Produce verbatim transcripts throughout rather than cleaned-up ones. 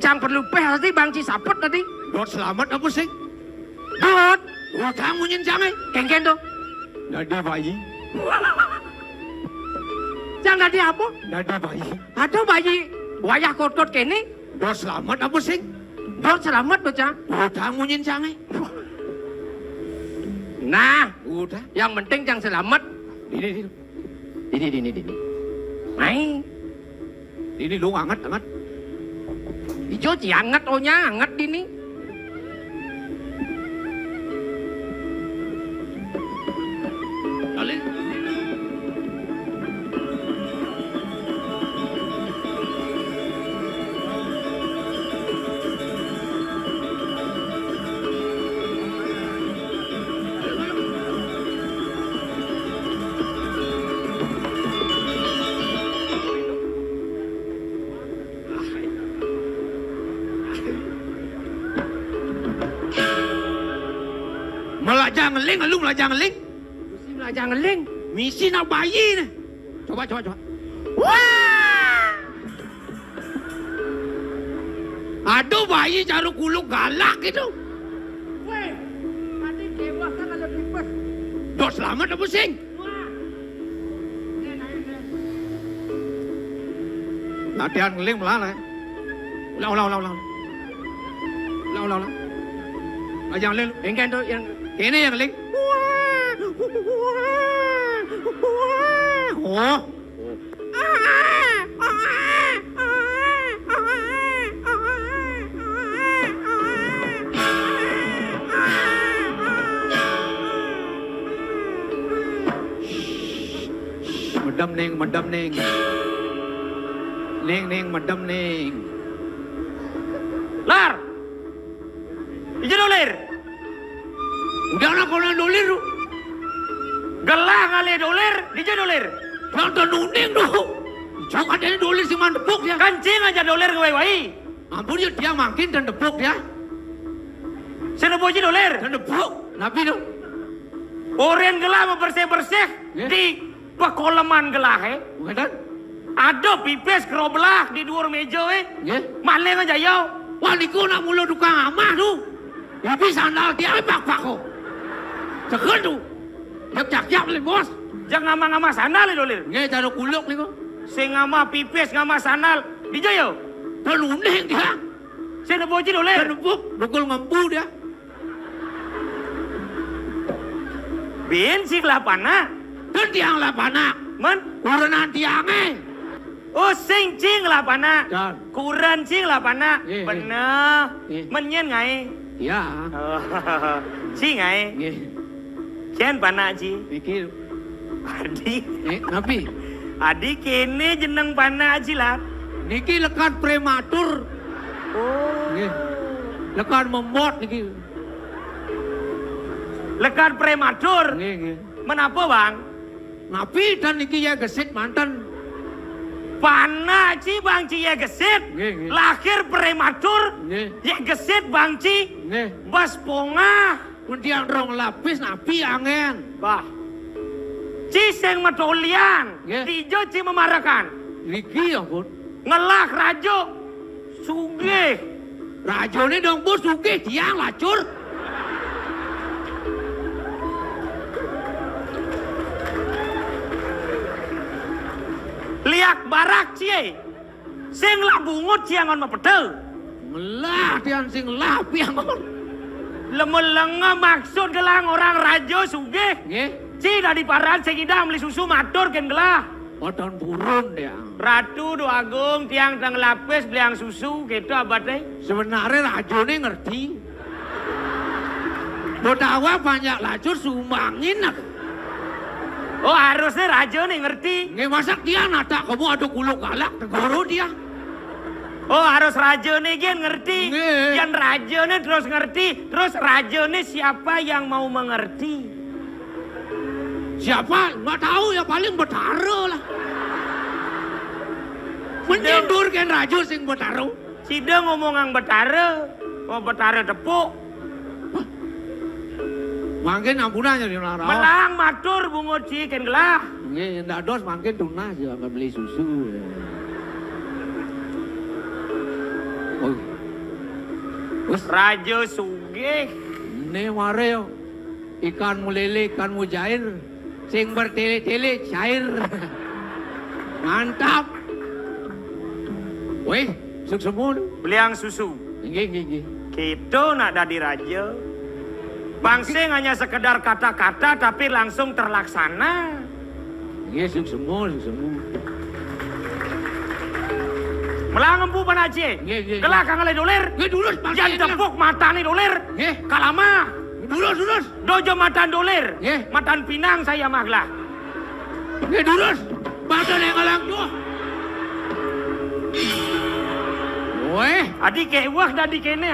Cang perlu peh tadi bang ci sapet tadi. Dot selamet apa sing? Dot. Utang munyin cange. Kengken to. Dadi bayi. Cang dadi apa? Dadi bayi. Aduh bayi. Wayah kotot kene. Dot selamet apa sing? Dot selamet to, Cang. Utang munyin cange. Nah, udah. Yang penting cang selamet. Ini, ini. Ini, ini, ini. Mai. Ini lu anget, anget. Ijo ci anget, onya anget ini. Kali. Melajah ngeling, lu melajah ngeling. Misi melajah ngeling. Misi nak bayi nih. Coba, coba, coba. Wah! Aduh, bayi jaru kuluk galak gitu. Weh, tadi kewah kan ada pipes. Dot selamet apa sing? Wah. Nih, naik, naik. Latihan ngeling melana. Ulang, ulang, ulang, ulang. Ulang, ulang, ulang. Aja ngeling. Engken to yang ini yang ngeling. Oh. Medem ning, medem ning. Ning, ning, medem ning. Lar. Dija dolir. Udah nak kono dolir tu. Gelah ngalih dolir, dija dolir. Yang tenunding tu. Jangan ada dolir si mandepuk dia. Kancing aja dolir ngewai-wai. Ampun ya dia makin dan depuk dia. Sing nebo ci dolir. Dan depuk. Nabi tu. Oren gelah bebersih-bersih. Ya. Di pekoleman gelahe. Ngeten? Ada pipis keroblah di dhuwur meja, eh. Nggih. Maling aja ya. Wah, niku nak mula tukang amah tu. Ibi sandal dia pak-pak kok. Cegel tu. Yak-yak le, Bos. Jangan ngamah-ngamah sandal itu, Lir. Nggih, cara kuluk niku. Sing ngamah pipis, ngamah sandal. Dija ya? Teluneh dia. Sing nebo ci dolir. Telebuk, dukul ngembu dia. Bin sing lah panak. Kan tiang lah panak. Men? Kurenan tiange. Oh, sing cing lah panak. Kan. Kuren cing lah panak. Nggih, nggih. Bener. Nggih. Menyen ngae. Ya. Oh, ci ngae. Nggih. Cen panak ci. Niki. Adi. Eh, napi? Adi kene jeneng panak ci lah. Niki lekat prematur. Oh. Nggih. Lekat memot niki. Lekat prematur. Nggih, nggih. Menapa, Bang? Napi dan niki ya gesit manten. Panak ci, Bang, ci ya gesit. Nggih, nggih. Lahir prematur. Nggih. Ya gesit, Bang, ci. Nggih. Bas pongah. Mun tiang rong lapis napi angen. Bah. Ci sing matolian. Nggih. Dija ci mamarekan. Niki ya, Bun. Ngelah raja. Sugih. Rajane dong, Bos, sugih, tiang lacur. Liak barak cie. Sing lah bungut cie angon mapedhe. Melah tiang sing lah piangon. Lemu lenga maksud gelang orang raja sugih. Nggih. Ci dadi paran sing idah meli susu matur ken gelah. Padahal burun dia. Ratu Déwa Agung, tiang teng lapis beliang susu, gitu abate. Sebenarnya rajane ngerti. Botawa banyak lacur sumbangin aku. Oh, harusnya rajane ngerti. Nggih, masak dia natak kamu ada kuluk galak negara dia. Oh, harus rajane gen ngerti. Nggih. Yang rajane terus ngerti, terus rajane siapa yang mau mengerti? Siapa? Nggak tahu ya, paling Betara lah. Menyendur kan raja sing Betara. Sida ngomongang Betara, oh Betara tepuk. Mangkin ampunan jadi orang raos. Melang matur bungut ci ken gelah. Nggih, ndak dos mangkin tunas ya, nggak beli susu ya. Oh. Raja sugih. Né mara ya. Ikan melele, ikan mujair. Sing bertele-tele cair. Mantap. Wéh, suksma. Beliang susu. Nggih, nggih, nggih. Kita nak dadi raja. Bang sing hanya sekedar kata-kata tapi langsung terlaksana. Nggih, suksma, suksma. Melang empu Pan Aji. Nggih, nggih. Gelah kang ngalih dolir. Nggih, durus, Pan Aji. Yan tepuk matané dolir. Nggih. Kalama. Durus, durus. Dojo matan dolir. Nggih. Matan pinang saya mah gelah. Nggih, durus. Matané ngalang tuh. Wéh. Adi kéweh dadi kéné.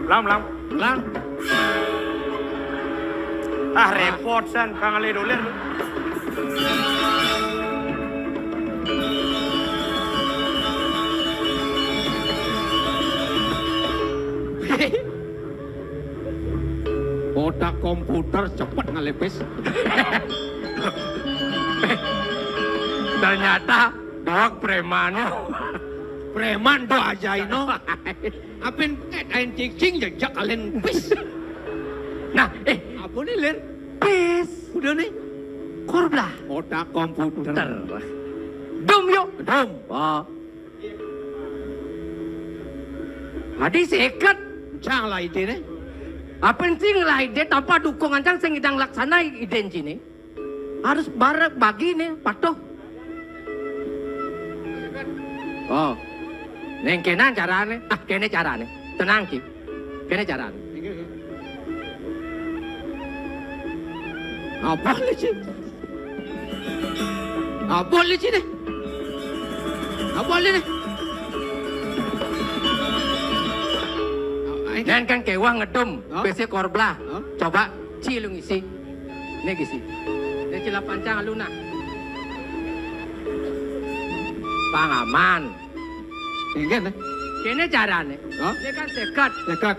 Lam, lam. Lam. Ah, repot san, kang ngalih dolir. Otak komputer cepet ngalih pis. Ternyata doang preman. Preman do ajaino. Apin ket ain cicing jejak kalian pis. Nah, eh, apa nih, Lir? Pis. Udah nih. Korblah. Otak komputer. Ter. Dum yuk. Dum. Oh. Adi seket. Cang lah ide nih. Apin sing lah ide tanpa dukungan cang sing idang laksana ide cini. Harus bareng bagi nih, patuh. Oh. Neng kéné carané. Ah, kéné carané. Tenang, Ki. Kéné carané. Apa lagi, Ci? Apa lagi, Ci, nih? Apa lagi, nih? Nén kan kéweh ngedum, hah? Pis korblah. Hah? Coba, Ci, lu ngisi. Né gisi. Né cila pancang alun nah. Pangaman. Inggih, né. Kéné carané. Hah? Né kan seket. Seket.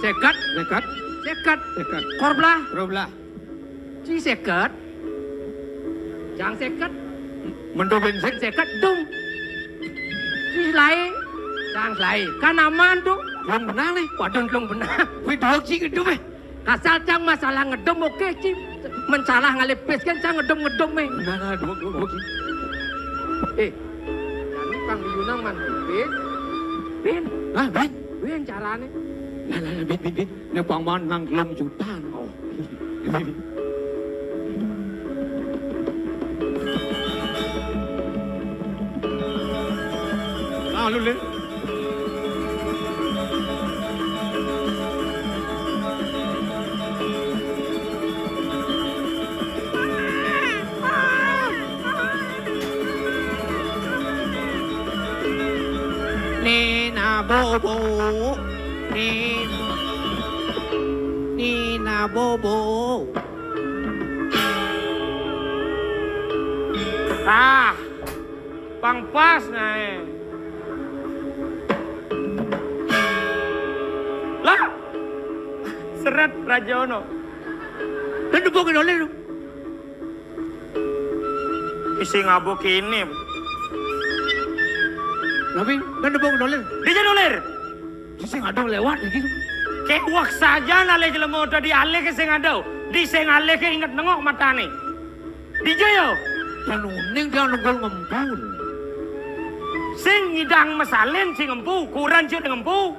Seket. Seket. Seket. Seket. Korblah. Korblah. Ci seket. Cang seket. Mentu bin sek. Seket dum. Ci selaé. Cang selaé. Kan aman tuh. Belum benang nih. Waduh, belum benang. Kuwi dua ci ngedum, eh. Kasal cang masalah ngedum, oke, Ci. Mensalah ngalih pis kan cang ngedum-ngedum, eh. Nah, nah, dua, dua, dua, Ci. Eh, jani pang diyunang man pis. Bin. Ah, bin. Bin carané. Lah, lah, lah, bin, bin, bin. Né pang man nang gelem jutan. Oh. Lalu, Lin. Nina bobo, Nin-, Nina bobo. Ah, pang pas naé. Lah, seret Raja Ono. Dan debok dolir. Isi ngabuk ini. Tapi kan debok dolir. Dija dolir. Sing ada lewat iki. Kéweh saja nalih jelema tadi alih ke sing ada. Di sing alih ke inget nengok matané. Dija ya. Dan uning dia nunggu ngempun. Sing ngidang mesalin sing ngempu, kuran sing ngempu.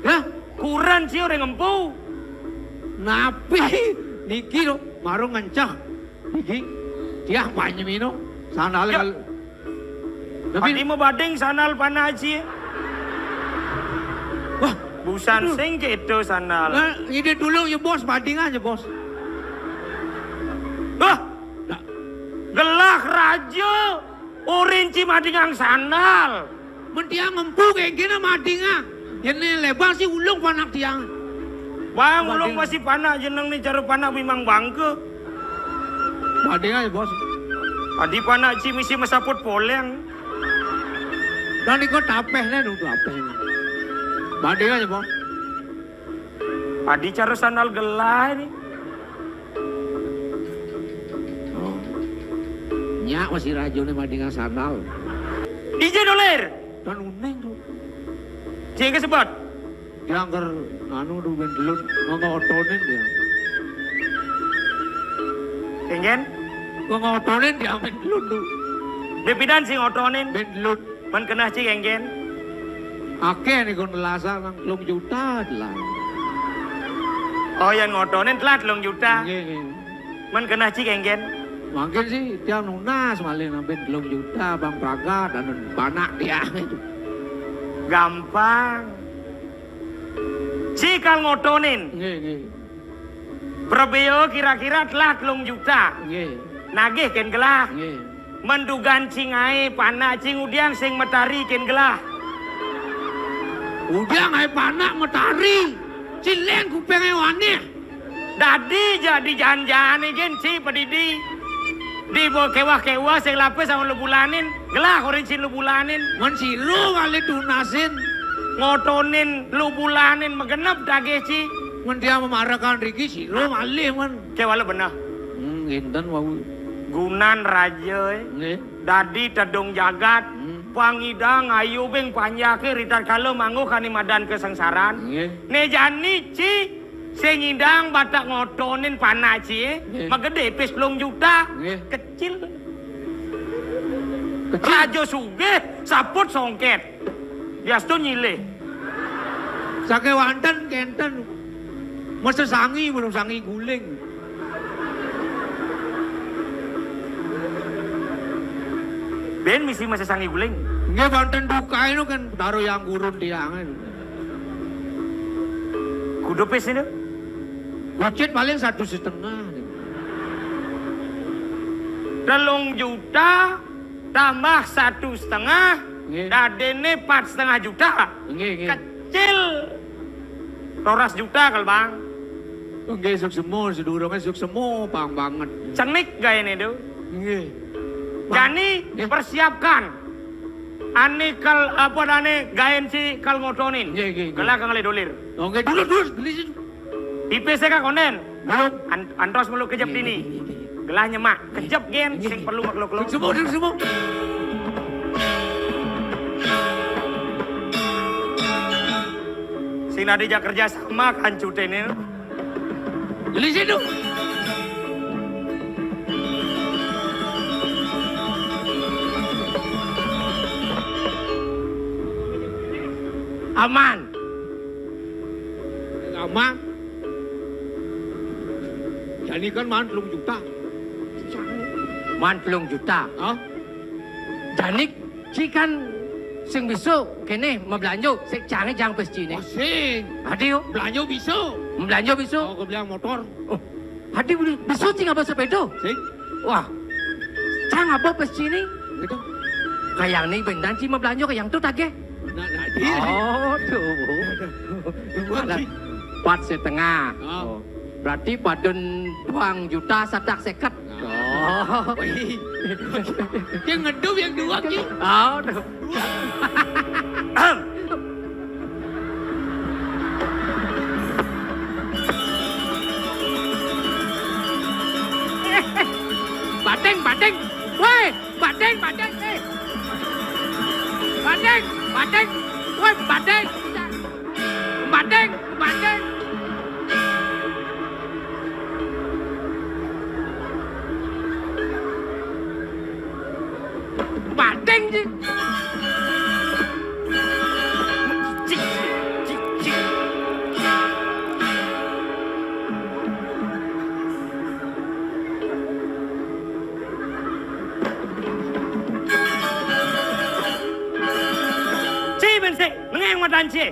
Ya, kuran sing ngempu. Napi niki lho, marung ngencah. Iki, dia apa nyemino? Sandal. Ya. Kal-, tapi adi mau bading sandal Pan Aji. Wah, busan sing kéto sandal. Nah, ide dulu ya, Bos, bading aja, Bos. Wah. Nah. Gelah raja, urin ci madingang sandal. Men tiang ngempu kéngkéné madingang. Yén né lebar sih ulung panak tiang. Bang, ulung masih panak jeneng né cara panak bimang bangke. Madingang ya, Bos. Adi panak ci misi mesaput poleng. Dan iko tapeh né nu tapeh. Madingang ya, Bos. Adi cara sandal gelah ini. Oh. Nyak masih rajo né madingang sandal. Ija dolir. Dan uning tuh. Sing kasebut. Tiang ker anu tuh ben delut, ngotonin dia. Kengken? Ngotonin dia ben delut tuh. Bepidan sing ngotonin. Ben delut. Men keneh ci kengken. Akeh niku nelasa nang telung juta telah. Oh, yang ngotonin telah telung juta. Nggih, nggih. Men keneh ci kengken. Mangkin sih tiang nunas malih nampi telung juta bang pragat dan panak tiang itu. Gampang. Ci kal ngotonin. Nggih, nggih. Prebeo kira-kira telah telung juta. Nggih. Nagih ken gelah. Nggih. Mendugan ci ngae panak ci ngudiang sing metari ken gelah. Udiang ngae panak metari. Ci leng kupenge waneh. Dadi jadi janjane jen ci pedidi. Di bo kewah-kewah sing lapis sama lu bulanin. Gelah orang ci lu bulanin. Men sira wali tunasin. Ngotonin lu bulanin megenep dagih ci. Men dia memarakan riki sira malih men. Kewala beneh. Hmm, ngenten wau. Gunan raja, eh. Nggih. Dadi tedung jagat. Hmm. Pangidang ayu bing panjake ritat kala mangguh kani madan kesengsaran. Nggih. Ne jani ci sing ngidang batak ngotonin panak ci, eh. Nggih. Magede pis telung juta. Nggih. Kecil. Kecil. Raja sugih, saput songket. Diastun nyilih. Sake wanten kenten. Masa sangi belum sangi guling. Ben misi masa sangi guling. Nggih, wonten dukae no kan taruh yang gurun tiangan. Kudu pis ini. Budget paling satu setengah. Telung juta tambah satu setengah, nggih. Dadene empat setengah juta. Nggih, nggih. Kecil. Roras juta kal, Bang. Nggih, suksema, sedurunge suksema, pang banget. Cenik gaene, do. Nggih. Jani, nggih. Persiapkan. Ane kal, apa dane, gaen si kal ngotonin. Nggih, nggih, nggih. Kala kang le dolir. Oh, nggih, dulu, dulu, beli situ. Tipis ya, Kak, konen. Belum. An-, antos melu kejep dini. Nggih, nggih, nggih. Gelah nyemak, kejep gen, nggih, sing perlu makluk lo. Semua, semua. Sing ada jak kerja sama kan cutene. Beli situ. Aman. Aman. Jani kan maan telung juta. Maan telung juta. Hah? Jani ci kan sing bisa kene mablanjo, sing cange jang pes cine. Oh, sing. Adi yo. Blanjo bisa. Blanjo bisa. Oh, kebelang motor. Oh. Adi beli bisa ci ngaba sepeda. Sing. Wah. Cang ngaba pes cine. Gitu. Kayang ni bendan ci mablanjo kayang tu tage. Nah, nah, dia. Oh, tuh. Dua, ada ci. Empat setengah. Oh. Oh. Berarti padun duang juta satak seket. Oh. Ki ngeduh yang dua, Ki. Oh, aduh. Bateng, bateng. Woi, bateng, bateng. Eh. Bateng, bateng. Woi, bateng. Bateng, bateng. Bateng ci. Ci ben sik, nengeng matan ci.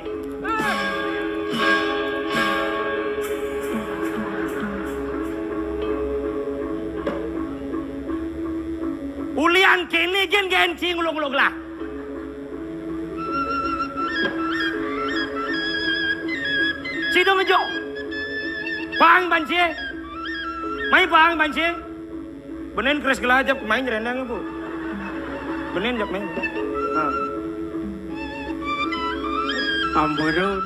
Ulian kene gen gen ci nguluk-nguluk lah. Ci dong ngejo. Pang ban ci. Mai pang ban ci. Benin keris gelajap main rendang, Bu. Benin jak main. Nah. Ampun.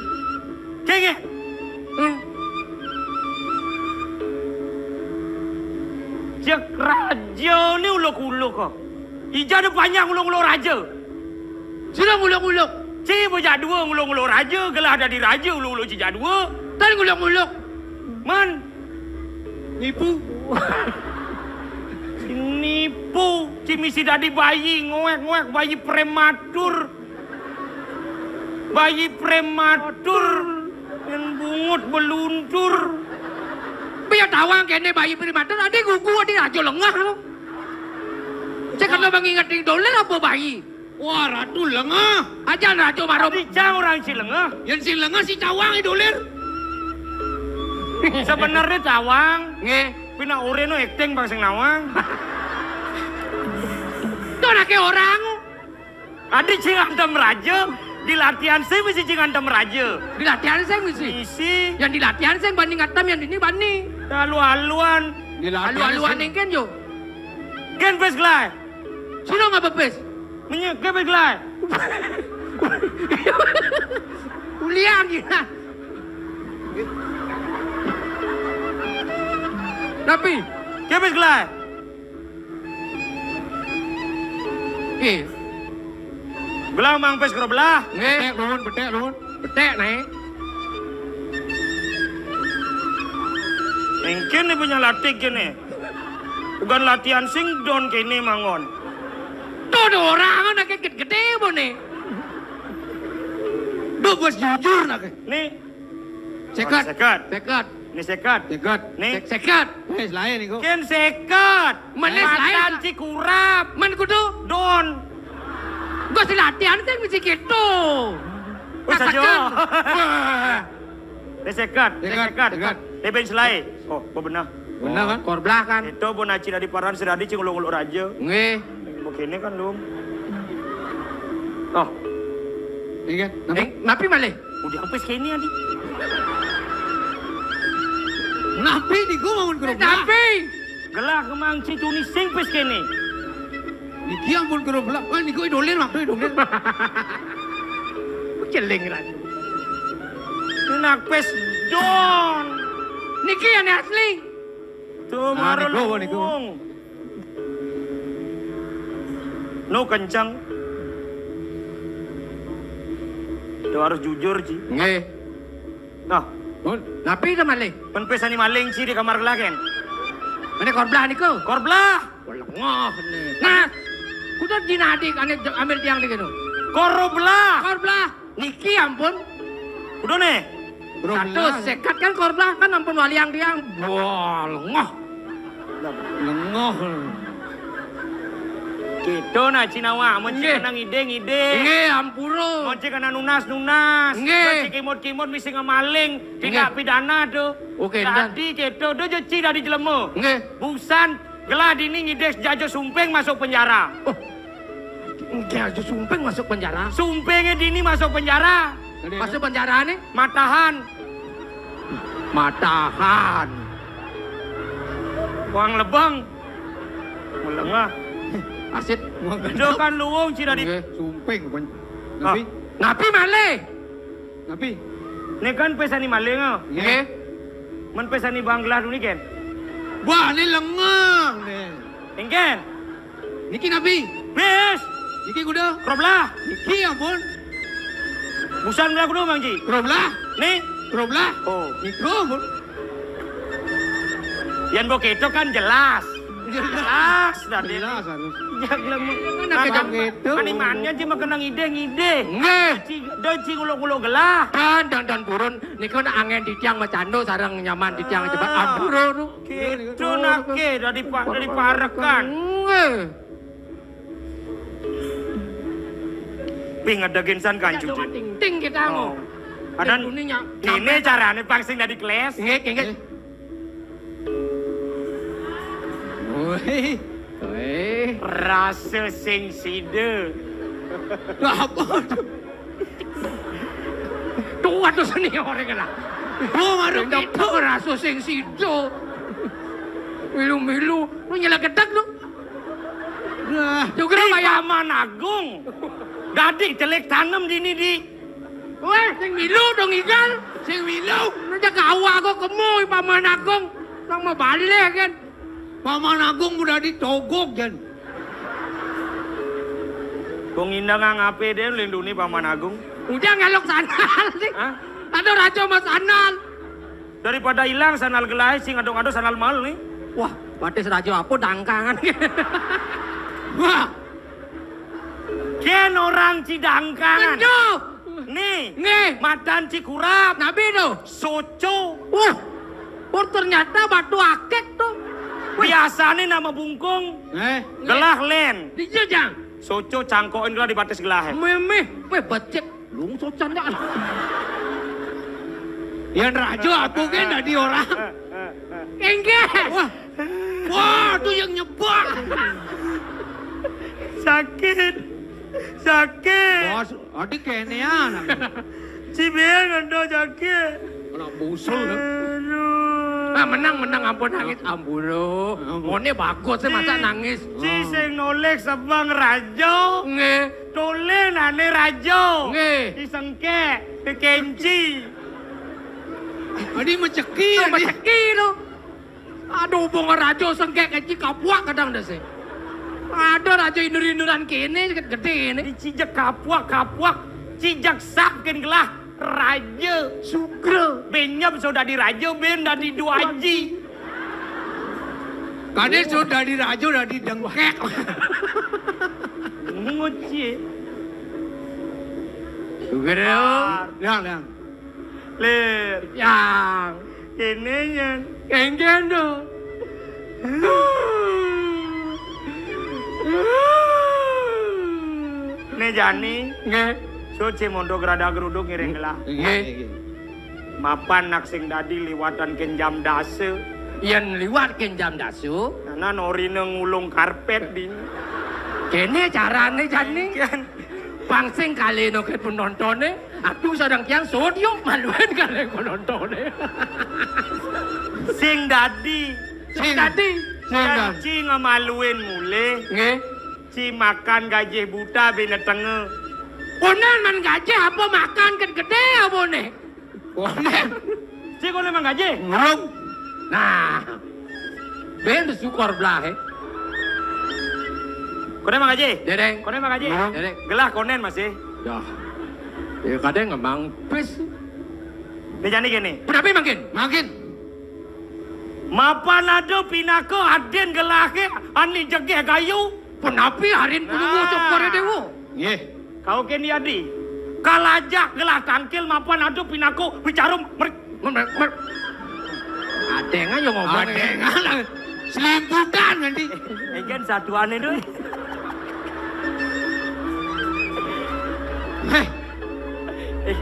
Cek raja ni uluk-uluk kok. Ija ada panjang uluk-uluk raja. Sira nguluk-nguluk. Ci bocah dua nguluk-nguluk raja, gelah dadi raja uluk-uluk cicak dua. Tan nguluk-nguluk. Man. Nipu. Nipu, ci misi dadi bayi ngoek-ngoek, bayi prematur. Bayi prematur. Yang bungut beluntur. Biar tawang kene bayi prematur, ada gugu, ada raja lengah lo. Saya kena mengingat doler apa bayi? Wah, ratu lengah. Aja ratu marah. Dicang orang si lengah. Yang si lengah si cawang itu lir. Sebenarnya cawang. Nggih. Pina ore no acting bang sing nawang. Tuh anaknya orang. Adi cing antem raja. Di latihan saya mesti cing antem raja. Di latihan saya mesti. Isi. Yang di latihan saya banding antem yang ini banding. Lalu aluan. Di latihan aluan yang kan yo. Gen bes gelai. Sino ngapa pes? Menye, ke pes gelai. Ulian ya. Tapi ke pes gelai. Oke. Belah mang pes kero belah. Nggih. Betek, Lun, betek, Lun. Betek, naik. Engken ni punya latih kene. Bukan latihan sing don kene mangon. Tuh, tuh orang ana gede-gede apa nih? Duh, bos jujur nak. Nih. Seket. Seket. Seket. Nih seket. Seket. Nih. Sek-, seket. Eh, selain niku. Ken seket. Mana selain? Matan cikurap. Man kudu. Don. Gua si latihan sing mesti gitu. Wis aja. Rasakan. Wis seket. Wis seket. Seket. Seket. Teben selai. Oh, apa benar? Benar kan? Korblah kan? Itu pun aci dari paran seradi cing uluk-uluk raja. Nggih. Begini kan, Lung. Oh. Iya kan? Napi? Eh, napi malih? Udah sampai sekene adi. Napi niku bangun ke rumah? Napi? Gelah kemang cicuni sing pes kene. Niki ampun kero belak. Wah, niku dolir waktu dolir. Celing ran. Nak pes don. Niki yang asli. Tuh, nah, maro niku, niku. Luwung. No kenceng. Tuh harus jujur, Ci. Nggih. Nah. Pun, napi to malih? Pen pesani maling, Ci, di kamar gelaken. Mene korblah niku. Korblah. Lengah nih. Nah, kudu dinadik ane ambil tiang dikit. Koroblah. Korblah. Niki ampun. Kudu nih. Seratus seket kan korblah kan ampun waliang tiang. Wah, lengah. Lengah. Gitu nah cinawa, mun cik kena ngide, ngide. Nggih, ampura. Mun cik kena nunas, nunas. Nggih. Mun cik kimut, kimut, mesti ngemaling. Tindak pidana tuh. Oke, dan. Tadi gitu, do jeci dari jelema. Nggih. Busan Gelah dini ngidih Jajo Sumping masuk penjara. Oh. Jajo Sumping masuk penjara? Sumpingnya dini masuk penjara. Masuk penjara nih? Matahan. Matahan. Wang lebeng. Melengah. Asit. Itu kan luwung, Ci, dari. Nggih. Sumping, bukan. Ah. Napi? Napi malih? Napi? Ini kan pesani maling, oh. Nggih. Men pesani banggelah dulu, Ken. Wah, ini lengah, nih. Engken. Niki napi? Wis. Niki kuda? Roblah. Niki ampun. Busan belah kuda, Mang Ji. Roblah. Nih. Roblah. Oh. Niku ampun. Yang begitu kan jelas. Jelas. Jelas, dah, dia. Jelas harus. Jelas. Kan gitu. Kan imannya cuma kena ngide-ngide. Nggih. Ci, do ci nguluk-nguluk gelah. Dan, dan, dan purun. Niku nak angen titiang macando sareng nyaman titiang cepat. Ah. Ampura tu. Gitu nak ke dari pa-, dari parekan. Nggih. Ping ada gensan kan cucu. Ting, ting kita mau. Oh. Ada ini carane pang sing dari kelas. Nggih, nggih. Woi. Woi. Rasa sing sida. Lah, apa? Tuh, aduh, senior kan lah. Oh, maruk itu. Rasa sing sida. Milu-milu, lu nyelak gedek lu. Lah, juga di Paman Agung. Dadi celik tanem dini di. Weh, sing milu dong igal. Sing milu. Lu jaga awak aku kemu Paman Agung. Nang mau balik kan. Paman Agung udah ditogok, Jan. Kong Indah nggak ngape deh lindungi Paman Agung. Udah ngelok sandal nih. Hah? Ada raja sama sandal. Daripada hilang sandal gelai sing ado-ado sandal mal nih. Wah, batis raja apa dangkangan. Wah. Ken orang Cidangkangan. Aduh. Nih, nggih. Madan Cikurap. Nabi tuh. Soco. Wah. Oh, ternyata batu akik tuh. Biasanya nama bungkung. Eh. Gelah len. Dijejang. Soco cangkokin gelah di batis gelah. Memeh, weh becek. Lung socan dah. Yang raja apa kan tadi orang? Enggak. Wah. Wah, tuh yang nyebak. Sakit. Sakit. Bos, adik kene ya. Cibel ngendok sakit. Kena busul kan. Aduh. Ah, menang, menang, ampun nangis, ampun. Ampun. Ngone bagus sih, masa nangis? Ci sing noleh sebeng raja. Nggih. Toleh nane raja. Nggih. Disengkek, dikenci. Tadi meceki ya, meceki lo. Aduh, bunga raja sengkek keci kapuak kadang dah sih. Ada raja indur-induran kene gede ini. Dicijak kapuak, kapuak. Cijak sap ken gelah raja. Sugra. Benyap so dadi raja, ben dadi duaji. Kade so dadi raja, dadi dengkek. Nguci. Sugra. Yang, yang. Lir. Yang. Kene, Yan. Kengken, do. Ne jani. Nggih. Suci mondok rada geruduk ngiring gelah. Nggih. Mapan nak sing dadi liwatan ken jam dasa. Yen liwat ken jam dasa. Nana norine ngulung karpet di. Kene carane jani. Ken. Pang sing kaleno ke penontone. Aku sadang tiang sodyo maluin kali penontonnya. Sing dadi. Sing dadi. Sing dadi. Ci ngemaluin mule. Nggih. Ci makan gajih buta bina tenge. Konan man gajih apa makan ket gede apa ne? Konan. Ci konan man gajih. Ngurung. Nah. Ben sukor belah, eh. Konen Mang Haji? Dereng. Konen Mang Haji? Hah? Dereng. Gelah konen masih. Dah. Ya kadang emang pis. Ini jani gini. Kenapa mangkin? Mangkin. Mapan ada pinaka aden gelahe ani jegeh gayu. Penapi harin puluh nah. Cokor dewo. Nggih. Kau keni adi. Kalajak gelah tangkil mapan ada pinaka bicara mer- Adengan yo ngomong. Adengan. Selimputan nanti. Egen satuane doi. Heh.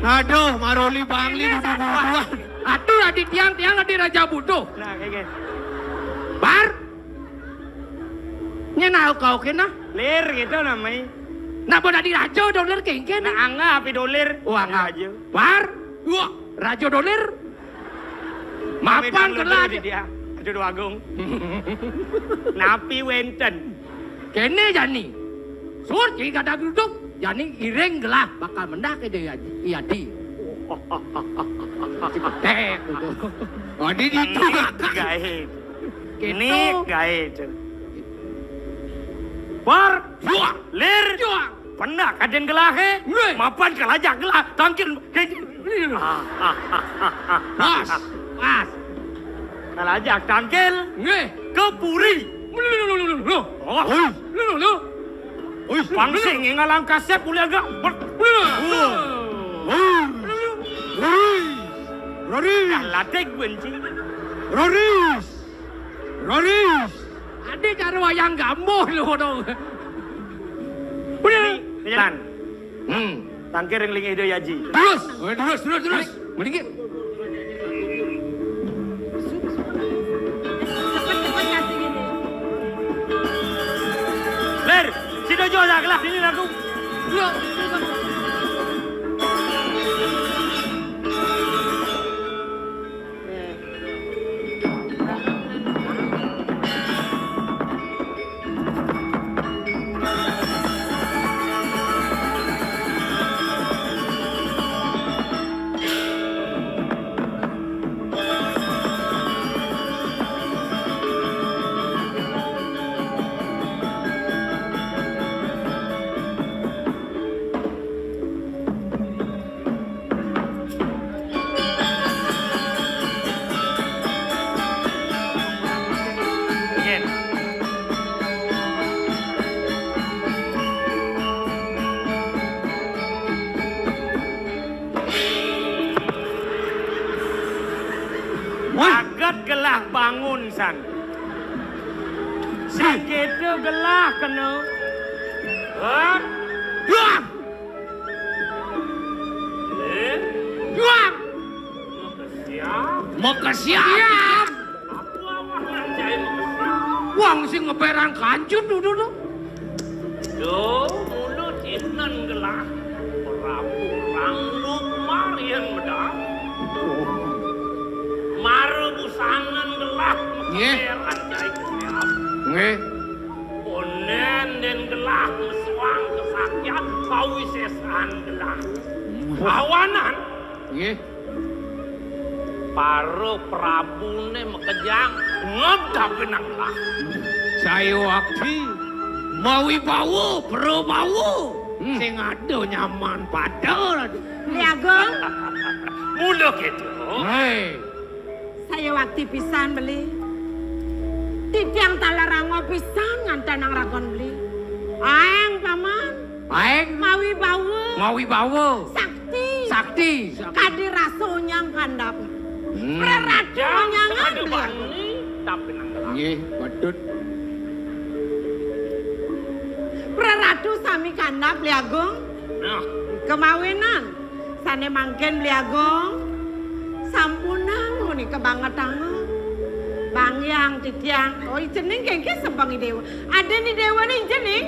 Aduh, Maruli Bangli butuh butuhan. Aduh, adi tiang, tiang adi Raja Butuh. Nah, kayak gini. Bar. Nyen au kau kena. Lir gitu namanya. Nah, bodo adi raja dolir kengken. Nah, angga api dolir. Oh, angga. Raja. Bar. Wah, raja dolir. Mapan kela aja. Dia. Aduh, Agung. Napi wenten. Kene jani. Sur, jadi gada geruduk. Jani iring gelah bakal mendah ke dia. Iya, di. Cepetek gitu. Oh, di itu. Gaib. Ini gaib. War, lir, pernah kaden gelahe, mapan kalajak gelah, tangkil. Pas, pas. Kalajak tangkil. Nggih. Kepuri. Lu, lu, lu, lu, lu. Oh. Lu, lu, lu. Ui, pangsing ngalang kasep ulih agak. Lu, lu, lu. Ui. Ui. Roris. Latih benci. Roris. Roris. Ade cara wayang gambuh lu dong. Udah. Ini, ini jalan. Hmm. Tangkir yang lingi ide yaji. Terus. Oh, terus, terus, terus. Mending. Ler, si Dojo dah kelas ini lagu. Lu. Gelah kena. Hah? Yuang! Eh? Yuang! Makesiap. Makesiap. Apa awak nganjai makesiap? Wong sing ngeperang kancut dulu tu. Yo, mulut inan gelah. Prabu Ranglup marian medal. Mara busanan gelah. Nggih. Ngeperang jai kesiap. Nggih. Onen den gelah mesuang kesaktian kawisesan gelah. Awanan. Nggih. Para prabune makejang ngedapin gelah. Saya wakti mawibawa, prabawa. Hmm. Sing ada nyaman pada. Ni Agung. Mula keto. Hei. Saya wakti pisan beli. Titiang talar angob pisan ngantenang ragon beli. Aeng, Paman. Aeng. Mawibawa. Mawibawa. Sakti. Sakti. Kadi rasa nyang kandap. Hmm. Praratu nyang ada beli. Nggih, patut. Praratu sami kandap, Beli Agung. Nah. Kemawinan. Sane mangkin Beli Agung, sampunang menika bangetanga. Bangyang titiang, oh, ijening kengke sebeng I Dewa. Aden I Dewa ni ijening?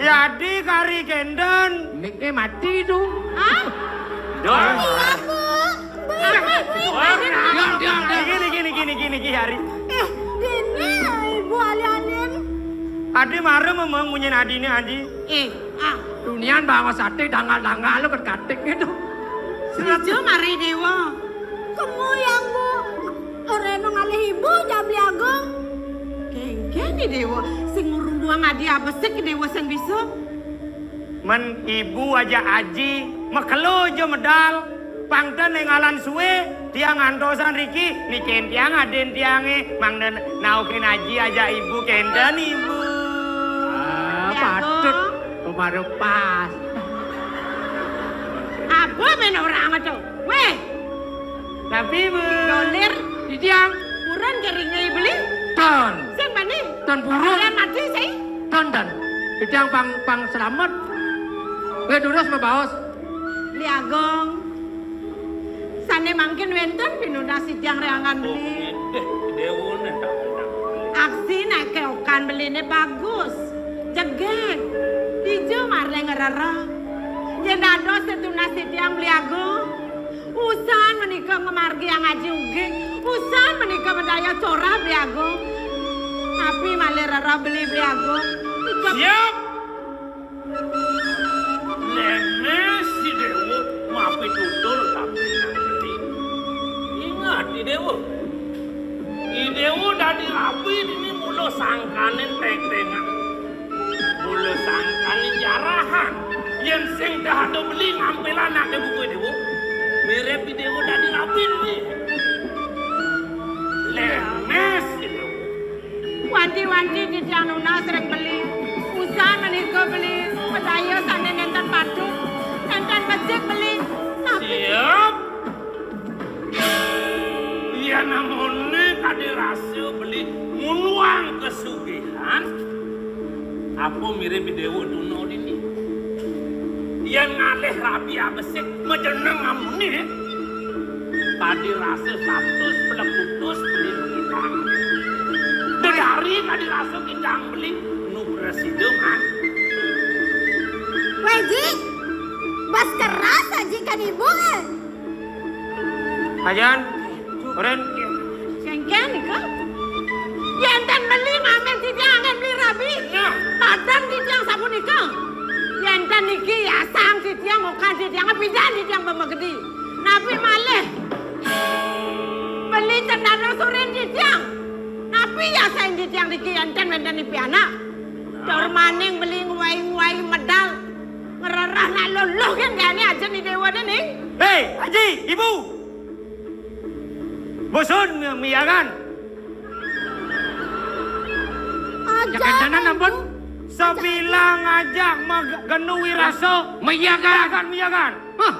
Yadi kari kenden. Nike mati tu. Hah? Dor. Iya, Bu. Bu, Bu, Bu, Bu. Diam, diam, diam. Niki, niki, niki, niki, niki, Ari. Eh, dene, Ibu alih-alih. Adi mara memang munyin adine, Adi. Eh, ah. Dunian bawa sate dangal-dangal lu kan katik gitu. Sija mari Dewa. Kemu yang Bu. Oreno ngalih ibu jam Beli Agung. Kengken ni Dewa. Sing ngurunduang adi abesik Dewa sing bisa. Men ibu aja aji, makelo aja medal. Pang ten enggalan suwe, tiang ngantosan riki, niken tiang aden tiange, mangda naukin aji aja ibu kenten ibu. Ah, patut. Kemarin pas. Apa men orang tu? Weh. Tapi bu. Dolir. Di tiang. Purun keringai beli. Ton. Sing bani. Ton purun. Dia mati sih. Ton ton. Di tiang pang pang selamat. Weh durus mabaos. Beli Agung. Sane mangkin wenten pinunas titiang reangan beli. Deh, Dewa neh tak menang. Aksi nake okan beline bagus. Jegeg. Dija marne ngrereh. Yen dados tetunas titiang Beli Agung, usan menika ngamargiang aji ugi. Usan menika medaya corah Beli Agung. Tapi malih rereh beli Beli Agung. Ika- Siap. Lemes I Dewa mapitutur tapi nang beli. Ingat I Dewa. I Dewa dadi rabi dini mula sangkaning tengtengan. Mula sangkaning jarahan. Yen sing dah ada beli ngambil anake buku I Dewa. Mirip I Dewa dadi rabi dini. Lemes I Dewa. Wanti-wanti titiang nunas ring beli. Usan menika beli, medaya sane nenten patut, nenten becik beli. Tapi siap. Yen amune kadi rasa beli ngunuang kesugihan, apa mirip I Dewa tuna dini? Yen ngalih rabi abesik majeneng amune, kadi rasa satus pelekutus beli mengidang. Dedari kadi rasa kidang beli nu presida, Man. Weh, Ji, bas keras aji kan ibu, eh. Ajan, Ren. Kengken nika. Yen ten beli mamen titiang angen beli rabi. Nah. Padan titiang sapunika. Yen ten niki yasang titiang, okan titiang, pidan titiang pemegedi. Napi malih? Beli cendana surin titiang. Napi yasain titiang niki enten wenten nipi anak? Tur maning beli nguwai-nguwai medal. Ngrereh nak luluh kan gane aja ni dewa ning. Hei, Haji, Ibu. Bosun miyangan. Aja. Jangan-jangan ampun. Sabilang aja genu wirasa. Miyangan. Miyangan. Hah.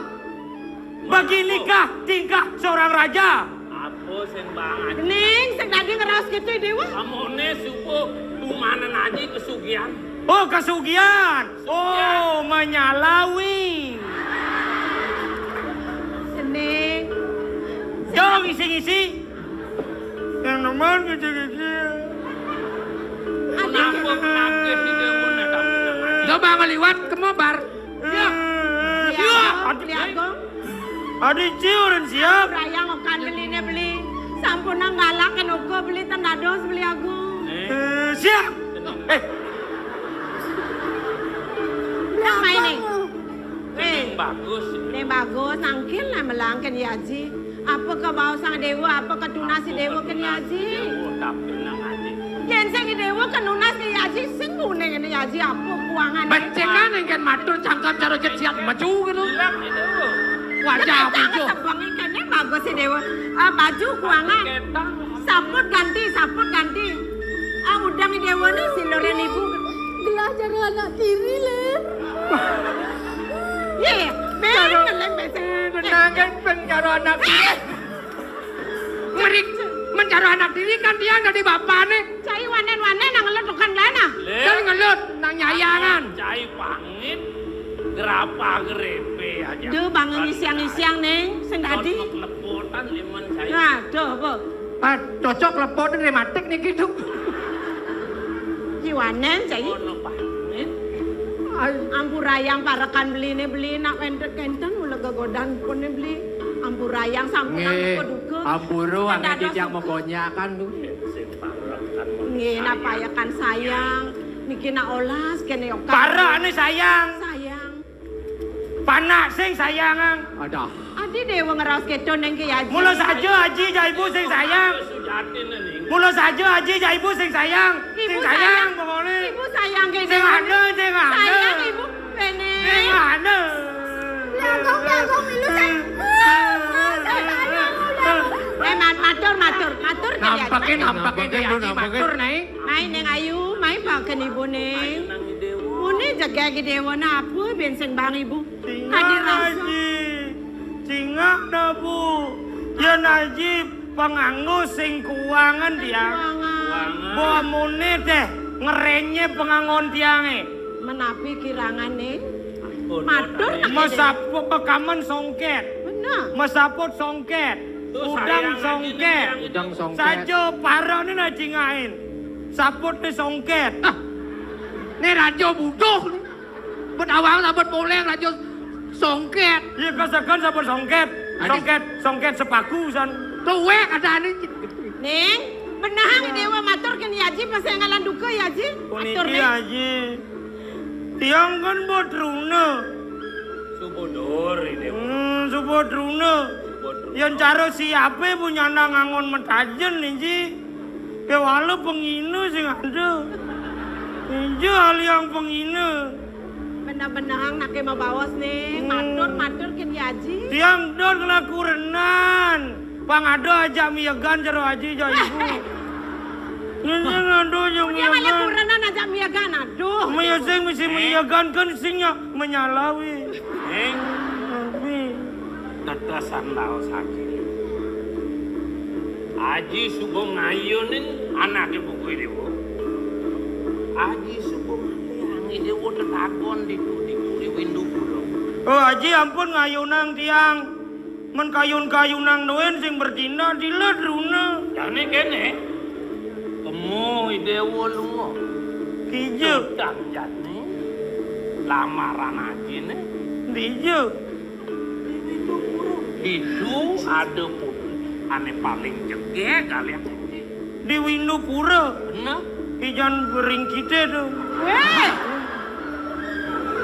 Beginikah tingkah seorang raja? Apa sing banget? Ning, sing dadi ngeras gitu, Dewa. Amone subuh tumanen Kian. Oh, kasugihan. Oh, manyalawi. Seni. Dong isi-isi. Yang nemen kecil-kecil. Kenapa, kenapa sih dia pun ada punya mati? Coba ngeliwat ke mobar. Ya. Ya, Beli Agung. Adi ciurin siap. Rayang okan beline beli. Sampun nang galak kena uga beli ten dados beli Agung. Eh, siap. Eh. Nang main nih. Eh. Ning bagus. Ning bagus, nangkil lah melangken ya Aji. Apa ke bau sang dewa, apa ke tunas si dewa kene ya Aji. Oh, tapi nang Aji. Yen sing dewa ke nunas ke ya Aji, sing ngene ngene ya Aji, apa kuangan. Bencengan engken matur cangkem cara jet siap mecu gitu. Bilang si dewa. Wajah apa itu? Sebengi kene bagus si dewa. Ah, baju kuangan. Ketang. Saput ganti, saput ganti. Ah, udang dewa ni siloren ibu. Gelah cara anak tiri, Lir. Ye, ben ngeleng besek. Tenang kan, ben karo anak tiri. Merik, mencaro anak tiri kan dia dadi bapane. Cai wanen-wanen nang ngelut tukang lana. Kan ngelut nang nyayangan. Cai pangit, grapa grepe aja. Duh, bangun isiang-isiang, Ning. Sing dadi. Lepotan liman cai. Nah, duh, apa? Ah, cocok lepotan rematik niki, Duk. Cai wanen, cai. Ngono pangit. Ampurayang parekan beline beli nak wenten-kenten mula gegodan pune beli. Ampurayang sampun nang duka-duka. Ampura, angkat titiang makonyakan tu. Sing parekan. Nggih, napa ya kan sayang. Niki nak olas kene yo. Parekane sayang. Sayang. Panak sing sayangang. Adah. Adi dewa ngeraos keto neng ke Aji. Mula saja Aji ja ibu sing sayang. Mula saja Aji ja ibu sing sayang. Sing sayang pokokne. Ibu sayang ke sing ada, sing ada. Sayang ibu. Bene. Sing ada. Langkong, langkong, ilu sayang. Eh, mat-, matur, matur, matur ke Aji. Nampake, nampake ke Aji, matur, Nai. Mai neng ayu, mai paken ibu neng. Muni jegege dewa napa ben sing bang ibu. Tadi rasa. Aji. Cingak dah, Bu. Yen Aji penganggo sing kuangan dia. Kuangan. Mbok muni deh ngrenye penganggon tiange. Menapi kirangane? Matur. Mesaput pekamen songket. Bener. Mesaput songket. Udang songket. Udang songket. Saja parane nak cingain. Saputne songket. Ah. Ne raja butuh. Bet awang sabet poleng raja songket. Iya, kasakan sabet songket. Songket, songket sepaku san. Tuwek adane. Ning, benahang dewa matur kene Aji pas ngalan duka ya Aji. Matur niki Aji. Tiang kan mbok truna. Subodor ini. Hmm, subodruna. Yen cara siape punya ngangon mentajen niki. Kewala pengina sing ada. Inja aliang pengina. Benang-benang nake mabaos nih. Hmm. Matur, matur kin ya Aji. Tiang don kena kurenan. Pang ada ajak miyagan jero Aji ja ibu. Ini ada yang miyagan. Kurenan ajak miyagan, aduh. Maya sing mesti miyagan kan sing menyalawi. Ning. Tetesan laos Aji. Aji suba ngayunin anake buku dewa. Aji suba ngayunin dewa tetakon di, di, di windu kula. Oh, Aji ampun ngayunang tiang. Men kayun-kayunang doen sing bertindak dilet runa. Jane kene. Kemu dewa lunga. Kija. Jane. Lamaran Aji ne. Kija. Itu ada pun ane paling jegeg kalian. Di Windupura. Bener. Ijan beringkite tu. Weh.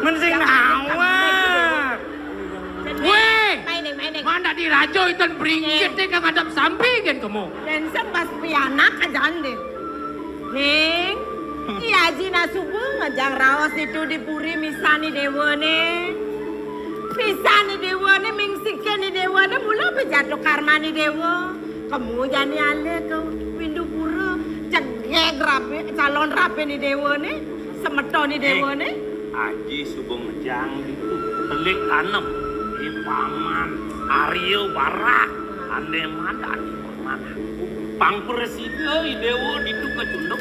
Men sing nawar. Weh. Main nih, main nih. Mana di raja itu beringkite kang ngadep sampi gen kemu. Dan sen pas pianak aja deh. Ning, Ki Aji Nasuba ngejang raos itu di puri misani dewane. Misani dewane, mingsikene dewane, mula pejatuh karmani dewa. Kemu jani ale ke Windupura, jegeg rape, calon rapene dewane, semetone dewane. Aji suba ngejang itu, telik kanem, di paman, Arya Barak, ande madan. Pang prasida I Dewa ditu kacunduk.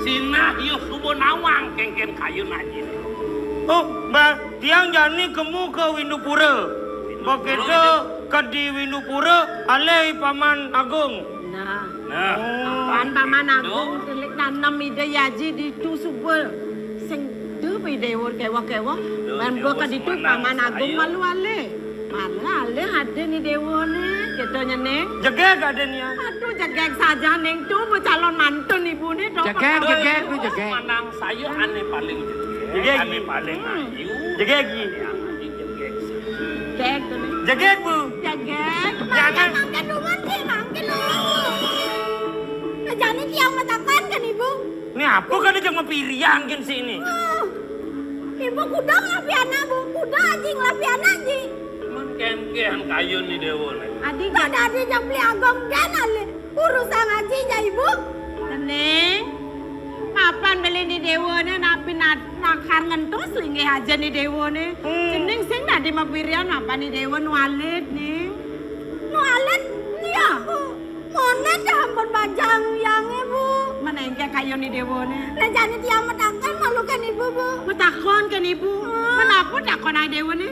Sinah yo suba nawang kengken kayun aji. Oh, Mbah, tiang jani kemu ke Windupura. Begitu ke di Windupura, alih Paman Agung. Nah. Nah. Pan Paman Agung telik nanem Ida Yaji ditu suba. Sing tu pi dewa kewa-kewa. Ban beka ditu Paman Agung malu alih. Malu alih ada ni dewa ni, kita nyene. Jegeg ada ni. Aduh, jegeg saja ning tu becalon mantun ibu ni. Jegeg, jegeg tu jegeg. Manang saya ane paling jegeg. Jegeg. Ane paling ayu. Jegeg. Jegeg tu ni. Jegeg, Bu. Jegeg. Jangan. Mangke dungan ki, mangke dungan. Jani tiang matakan kan ibu. Ni apa kada jangan mapiriang kin sini? Ibu kuda ngelapi anak, Bu. Kuda aji ngelapi anak ji. Mun kengken kayun ni dewa ni. Adi kada adi jang beli agong dan alih. Urusan aji ja ibu. Teneng. Papan beli ni dewa ni napi nakar ngentos linggih aja ni dewa ni. Cening sing dadi mapirian apa ni dewa nualit ni. Nualit? Iya. Mana dah ampun bajang yang ibu. Mana engke kayun ni dewa ni. Nah, jani tiang matakan malu kan ibu, Bu. Matakon kan ibu. Kenapa takon ai dewa ni?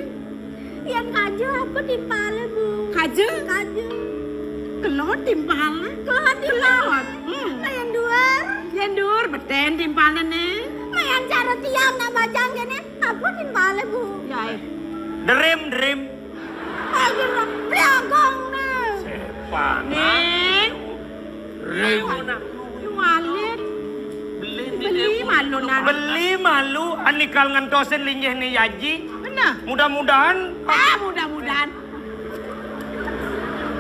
Yan kaja apa timpale, Bu? Kaja? Kaja. Kelot timpale? Kelot timpale. Hmm. Nah, yan duar? Yan duar, beten timpale ni. Nah, yan cara tiang nak bajang kene, apa timpale, Bu? Ya, eh. Derim, derim. Ayo, nah, belagong ni. Sepan. Ni. Derim. Nualit. Beli malu, nah. Beli malu, anikal ngentosin linggih ni Yaji. Benar. Mudah-mudahan. Ah, mudah-mudahan.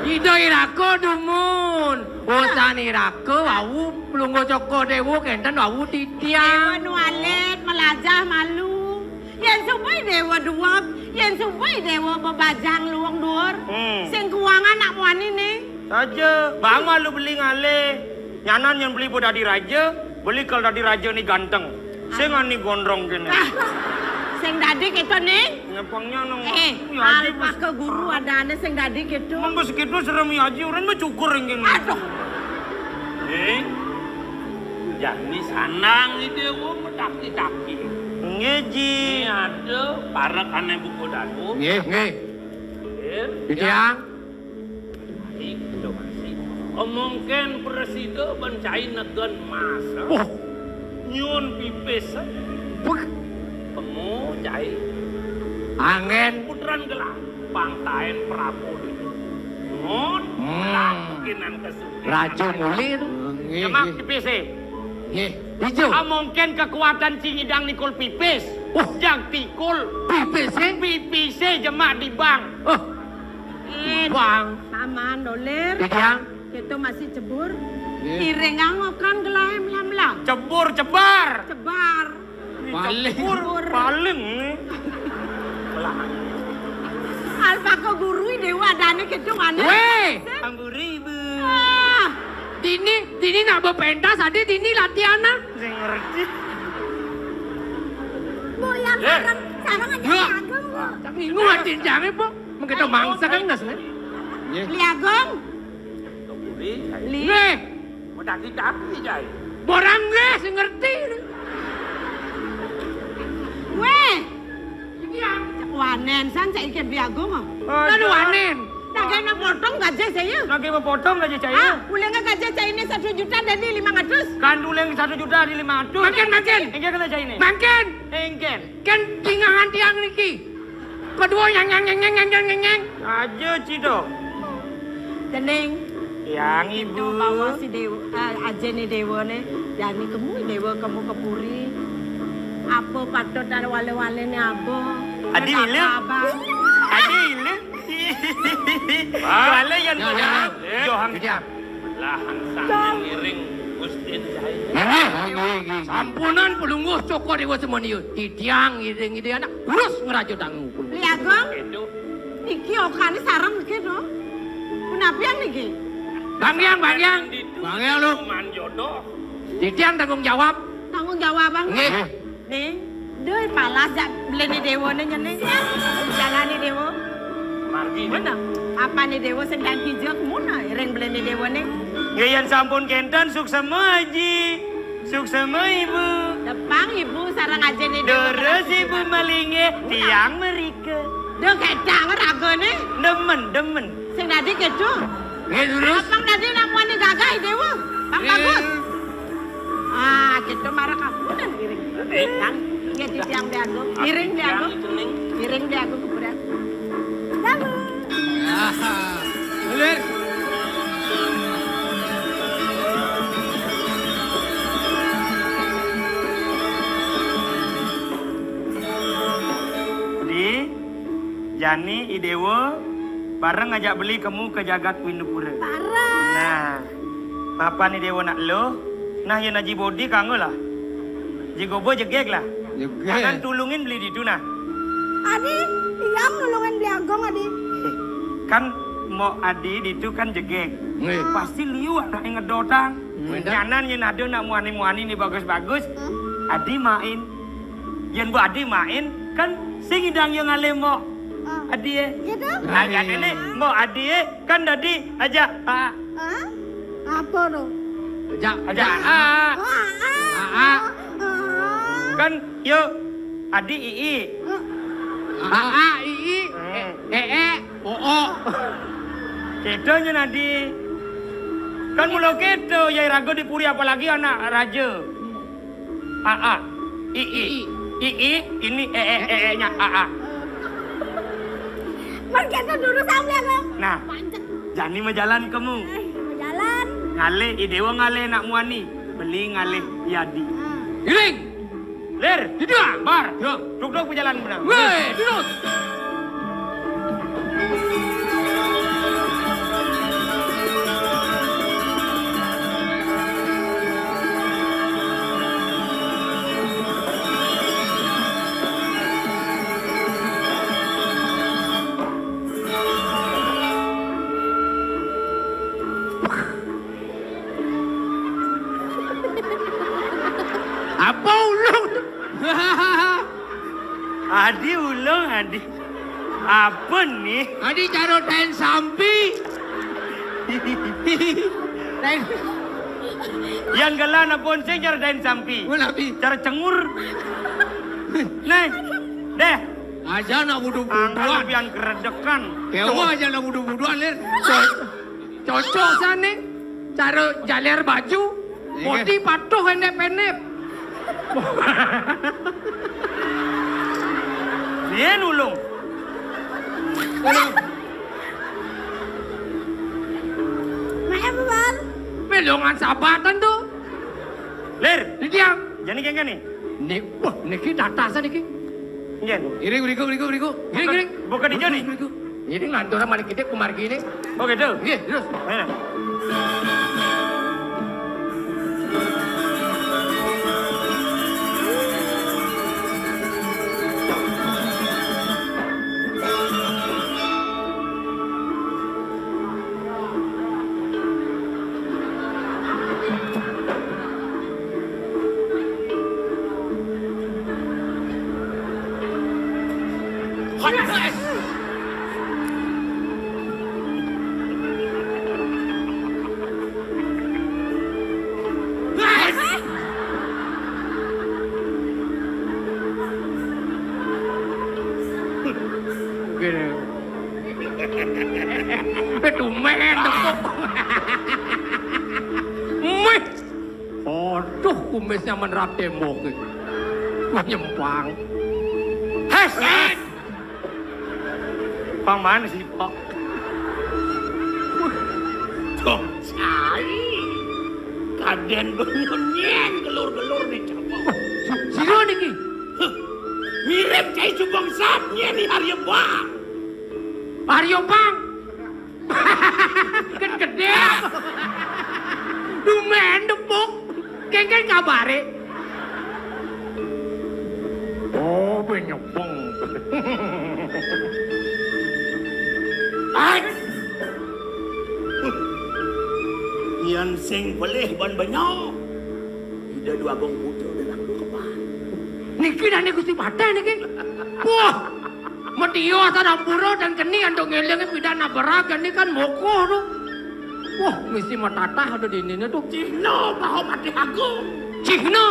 Ida iraka dumun. Usan iraka wau pelungguh Cokor Dewa kenten wau titiang. Dewa nualit, melajah malu. Yen subai dewa duweg, yen subai dewa bebajang luwung duur. Hmm. Sing kuangan nak muani ni. Saja, bang malu beli ngalih. Nyanan yang beli bu dadi raja, beli kal dadi raja ni ganteng. Sing ani gondrong kene. Ah, sing dadi keto ni. Ngepangnya nang. Eh, ya, alpa ke guru ada ane sing dadi keto. Mambes keto serem ya aji, orang mah cukur yang kene. Aduh. Eh, jani sanang ni dewa medaki-daki. Nggih, Ji. Ini ada parak ane buku dadu. Nggih, nggih. Nggih. Titiang. Baik, Cok Asih. Omongken presida ben cai negen mas. Oh. Nyun pipis. Puh. Temu cai. Angin. Putran gelah. Pangtaen Prabu. Ngon. Hmm. Lakinan kesugihan. Raja muli tu. Nggih, nggih. Pipis, eh. Nggih. Ijo. Omongken kekuatan Cingidang nikul pipis. Oh. Jang tikul. Pipis, eh? Pipis, eh, jemak di bang. Oh. Eh, Bang. Paman Dolir. Iya. Kita masih cebur. Iya. Iring angokan gelahe mlah-mlah. Cebur, cebar. Cebar. Paling. Cebur. Paling. Alpaka guru dewa adane kita mana? Weh. Angguri, Bu. Ah. Dini, dini nak berpentas, ada dini latihan, ah. Saya ngerti. Bu, yang sarang, sarang aja. Ya. Ageng, Bu. Tapi ingat, jangan, Bu. Mengketa mangsa kan, nas, ne? Iya. Beli Ageng. Beli. Nih. Mau daki-daki, Jai. Borang, nggih, sing ngerti. Weh. Iki ya. Wanen, san saiki Beli Ageng, ah. Aduh, wanen. Nah, kayak mau potong gaji saya. Nah, kayak mau potong gaji saya. Ah, ulangnya gaji saya ini satu juta dari lima ratus. Kan ulang satu juta dari lima ratus. Makin, makin. Enggak kena saya ini. Makin. Enggak. Kan tingahan tiang niki. Kedua yang, yang, yang. Aja, Cido. Dening. Yang Ibu. Bawa si Dewa, eh, aja ni Dewa ni. Jani kemu Dewa, kemu ke puri. Apa patut ada wale-wale ni apa? Adi Kenapa, Ilu. Abang? Adi Ilu. Wale yang ya, ya. Johang. Ya. Lahan sami ngiring Gustin Jaya. Nggih, nggih, nggih. Sampunan pelungguh Cokor Dewa Semania. Titiang ngiring ide anak terus ngeraja dangu. Beli Ageng. Itu. Niki okane sareng niki to. Punapian niki? Bang Yang, Bang Yang. Bang Yang, lu. Man jodoh. Titiang tanggung jawab. Tanggung jawab, Bang. Nggih. Ning, duh palas jak belene dewane nyene. Jalane dewa. Margi. Mana? Apane dewa sing dadi jek muna iring belene dewane. Nggih, yen sampun kenten suksema, Haji. Suksema, Ibu. Tepang, Ibu, sareng ajine Dewa Durus, Ibu, Malinge, tiang merike. Duh, gedang ragane. Demen, demen. Sing dadi kedo. Nggih, durus. Tepang dadi namune gagah, Dewa. Pang bagus. Ah, kedo marang kamu dan iring. Kan, nggih, di tiang Dewa Agung. Iring Dewa Agung. Iring Dewa Agung, kuburan. Dawu. Aha. Lir. Di, jani I Dewa bareng ngajak beli kemu ke jagat Windupura. Bareng. Nah, mapan I Dewa nak lo, nah, yen aji bodi kanggo lah. Ji gobo jegeg lah. Jegeg. Akan tulungin beli ditu nah. Adi, tiang nulungin beli Agung, Adi. Kan Mbok Adi ditu kan jegeg. Nggih. Pasti liu anake ngedotang. Nggih. Nyanan yen ada nak muani-muani ni bagus-bagus, hmm, Adi main. Yen Mbok Adi main, kan sing idang yo ngalih Mbok Adi e. Gitu? Nah, jane ne, Mbok Adi e kan dadi aja, ah. Hah? Apa to? Aja, aja, ah. Oh, ah, ah. Ah, ah. Ah. Kan yo Adi ii. Ah, ah, ii. Hmm. Eh, eh, eh. Oh, oh. Kedo nyen Adi. Kan mula kedo, ya raga dipuri apalagi anak raja. A, A. I, I. I, I, ini e, e, e, e-nya A, A. Mergo itu durus sampeyan, Bang. Nah, pancet. Jani majalan kemu. Eh, majalan. Ngalih, I Dewa ngalih nak muani. Beli ngalih Yadi. Ah. Iring. Lir. Tidak. Bar. Ya. Duk-duk pejalan benar. Weh, durus. Apa ulung? Adi ulung, Adi. Apa nih? Adi cara daen sampi. Daen. Yang gelan apa sing cara daen sampi? Menapi? Cara cengur. Nih, deh. Aja nak budu-buduan. Angkat pian keredekan. Kewa aja nak budu-buduan, Lir. Cocok sane. Cara jaler baju. Iya. Bodi patuh endek-pendek. Yen ulung. Maaf, Bang. Melongan sabatan tuh. Lir. Di tiang. Jani kengken nih. Nih, wah, niki tatasan niki. Nggih. Iring, mriku, mriku, mriku. Iring, iring. Buka di Joni. Mriku, mriku. Ini ngantor sama dikit kumargi ini. Oh, gitu. Nggih, terus. Ayo. Oke. Wis tumen tepuk. Mih. Aduh, kumisnya menerap tembok iki. Wah, nyempang. Hes, hes. Pang mana sih, Pak? Tuh, cai. Kaden benyun nyen gelur-gelur nih, Cak. Wah, si-, sira niki? Huh. Mirip cai Subang Sap nyen nih Arya Bang. Arya Bang. Kan gedhe. Dumen tepuk. Kengken kabare. Oh, penyepeng. Ai. Yen sing pelih ban benyok. Ida Dwagung Putra dalam kepan. Niki dane Gusti Patih niki. Wah, Metia Sarampura dan keni antuk ngelingi pidan nabrak keni kan mokoh tu. Wah, mesti matatah ada di ini tu. Cihna Mahapatih Agung. Cihna.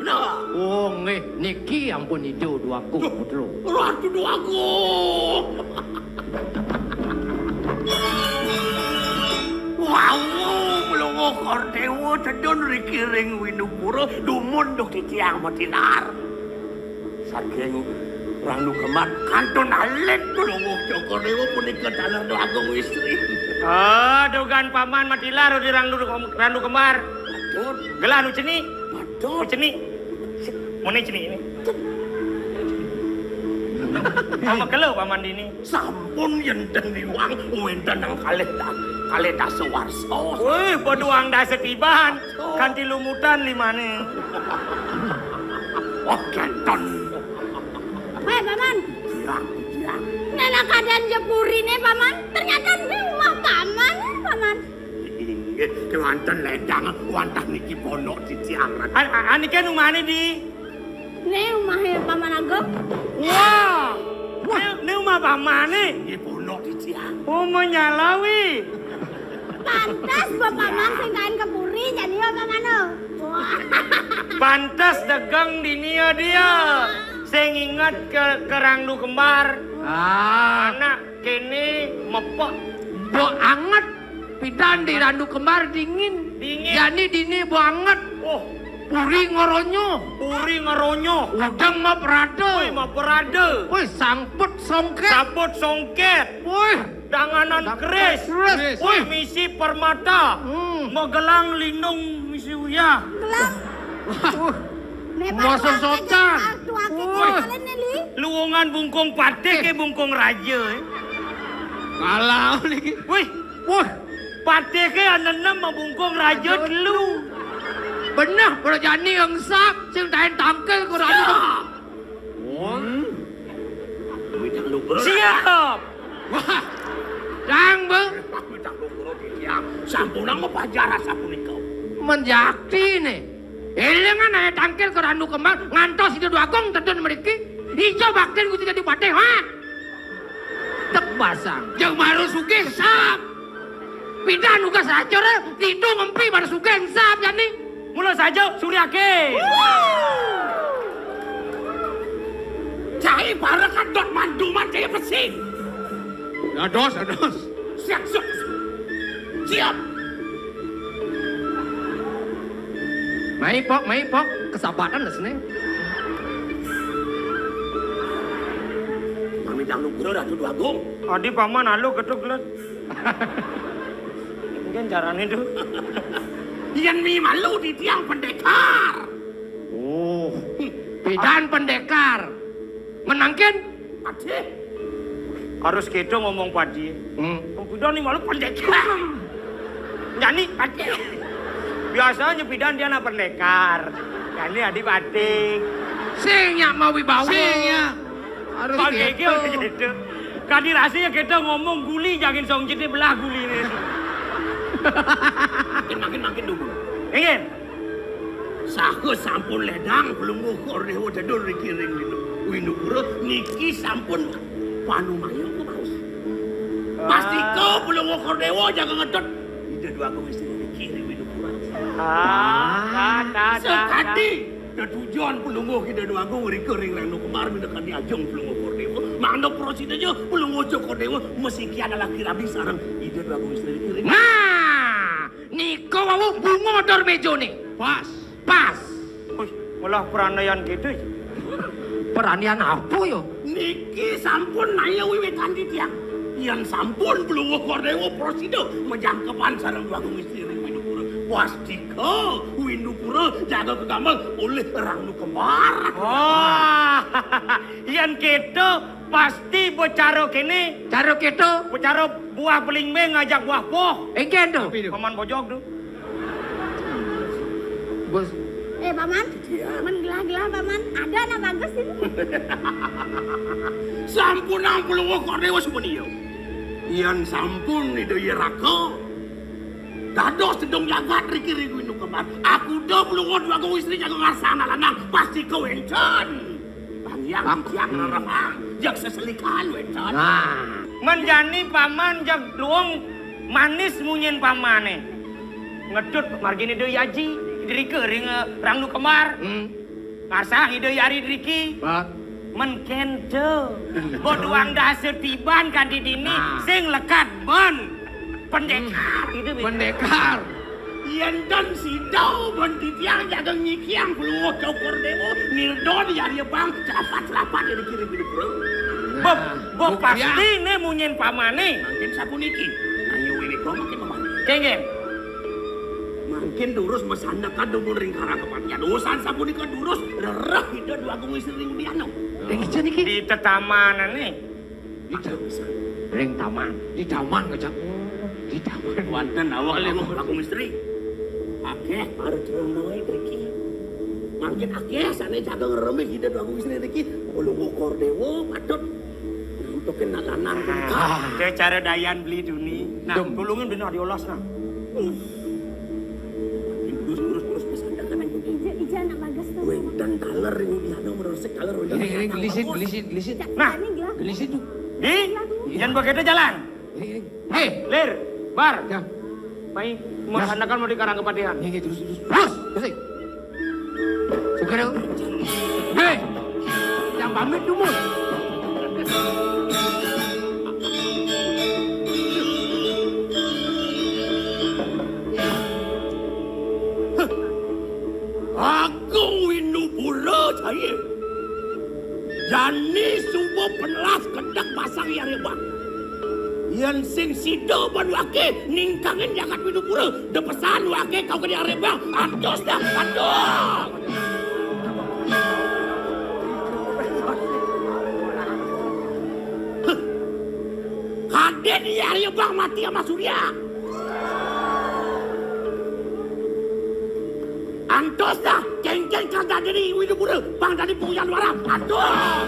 Nah. Oh, nggih, niki ampun Ida Dwagung, Putra. Ratu Dwagung. Wau, Palungguh Kordéwa tedun riki ring Winupura, dumun duh titiang matilar. Saking Randu Kembar kantun alit Palungguh Cokor Déwa punika taler Dwagung Istri. Ah, dugan paman matilar di Randu, Randu Kembar. Patut. Gelah nu cenik. Patut. Nu cenik. Muni cenik ini. Sama kelo paman dini. Sampun yén ten liwang wénten nang kalih da-, kalih dasa warsa. Wih, paduang dasa tiban. Kanti lumutan limané. Oh, kénten. Wéh, Paman. Tiang, tiang. Néna kadén jepuriné, Paman. Ternyata di rumah Paman, Paman. Inggih, kéwanten lédang wantah niki pondok titiang. An-, an-, aniki umahé di? Né umahé Paman Agung. Wah. Wah, né, né umah pamané. Nggih, pondok titiang. Oh, menyalawi. Pantes ba Paman sing kain ke puri, jani ya, Paman, oh. Wah. Pantes degeng dini ya dia. Sing inget ke, ke Randu Kembar. Ah. Anak kéné mepek. Mbok anget. Pidan di Randu Kembar dingin. Dingin. Jani dini mbok anget. Oh. Puri ngeronyo. Puri ngeronyo. Udeng maprada. Woi, maprada. Woi, sangput songket. Sangput songket. Woi. Danganan keris. Keris. Woi, misi permata. Hmm. Magelang lindung misi uyah. Gelang. Wah. Masa socan. Woi. Luwungan bungkung patih ke bungkung raja, eh. Kalah niki. Wih. Wah. Patih ke anenem bungkung raja telu. Beneh, pada jani engsap, sing taén tangkil ku raja. Wah. Siap. Wah. Dang, Bang. Sampunang mapajar sapunika. Menjakti né. Élingan aé tangkil ke Randu Kembar ngantos Ida Dwagung tedun mriki. Ijo baktin Gusti Dadi Patih, ha? Tek basang. Jeng Maru Sugih sap. Pidan uga sacur, tidu ngempi Maru Sugih sap jani. Mula saja suryake. Cai para kadot manduman cai pesing. Dados, dados. Siap, siap. Siap. Mai pok, mai pok, kesabatan dah sini. Mami dang nugra Ratu Dwagung. Adi paman alu ketuk gelut. Mungkin carane tuh. Yen mi malu di tiang pendekar. Oh, pidan pendekar. Menangkin? Aduh. Harus gitu ngomong padi. Hmm. Wong kuda ning malu pendekar. Nyani padi. Biasanya pidan dia anak pendekar. Nyani adi padi. Sing nyak mau wibawa. Sing nyak. Harus gitu. Kadi rasanya kita ngomong guli, jangan song jete belah guli nih. Makin, makin, makin dulu. Ingin. Saha sampun ledang Palungguh Kordewa Dedun riki ring Windu-, Windupura niki sampun panumaya kemaus. Pastika Palungguh Kordewa jaga ngedot Ida Dwagung Istri riki ring Windupura. Ah, ah, ah, ah, ah. Sekadi tetujon Palungguh Ida Dwagung rika ring Ranu Kembar minakadi ajeng Palungguh Kordewa. Mangda prasida ja Palungguh Kordewa masikian lalaki rabi sareng Ida Dwagung Istri riki ring. Nah, nika wau bunga dor mejane. Pas. Pas. Wih, malah perandaian gitu ya. Perandaian apa ya? Niki sampun naya wiwitan titiang. Yen sampun Palungguh Kordewa prasida majangkepan sareng Dwagung Istri ring Windupura. Pastika Windupura jaga kegambel olih Ranu Kembar. Wah, yen keto pasti becara kene. Cara keto? Becara buah belimbing ngajak buah poh. Engken to? Paman Bojog tu. Bos. Eh, Paman. Iya. Men gelah-gelah, Paman. Ada anak bagus ini. Sampun ampun wong kok dewa semuanya. Yan sampun ida yeraka. Dados tedung jagat riki ring Windu Kembar. Aku do belum dua istri jaga ngarsa anak lanang. Pasti kau encan. Bang Hyang, Bang Hyang, reremang, jak seselikan, wénten. Nah. Men jani paman jak luung manis munyin pamane. Ngedut margine Dewi Aji. Driki ring, eh, Rangnu Kembar. Hmm. Ngarsang Ida Hyang Widhi driki. Ba. Men kénto. Mbok duang dasa tiban kanti dini. Nah. Sing lekad ban pendekar. Hmm. Gitu, Bi. Pendekar. Yén ten sida ban titiang jaga nyikiang Pluh Cokor Déwa, nirda di Arya Bang, cerapat-cerapat ya dikirim di Pluh. Nah, bok, bok pasti né munyin pamané. Mangkin sapuniki. Nah, yo wéwé kok makin memanah. Kéngkén. Mangkin durus masandekan dumun ring Karang Kepatihan. Usan sapunika durus rereh Ida Dwagung Istri ring Udiana. Ring ija niki? Di tetamanan nih. Di ta-, ring taman. Di taman ngejak. Di taman. Wonten awak Dwagung Istri. Akéh para celana driki. Mangkin akéh sané jaga ngremeh Ida Dwagung Istri driki. Pluh Cokor Déwa patut ngantukin nak lanang punika. Ah, ké cara dayan beli duni. Nah, tulungin bener diolas, nah. Terus, terus, terus, terus, pesan jangan aja. Ija, ija anak bagus tuh. Wénten taler ring Udiana, meresik taler wénten. Iring, iring, gelisin, gelisin, gelisin. Nah. Gelisin tuh. Di, jangan begitu jalan. Iring, iring. Héi, Lir, Bar. Ya. Pai, mau sandakan mau di Karang Kepatihan. Iya, iya, terus, terus. Terus, terus. Sugero. Héi. Yang pamit dulu. Agung Windu Pura, saya. Jani suba penelas kedek pasang Arya Bang. Yén sing sida ban waké ningkangin jagat Widupura, depesan waké kau kadi Arya Bang. Antus dah, antus. Kadén Arya Bang mati ama Surya. Antus dah, kéngkén kang dadi Widupura, bang dadi puyan wara. Antus.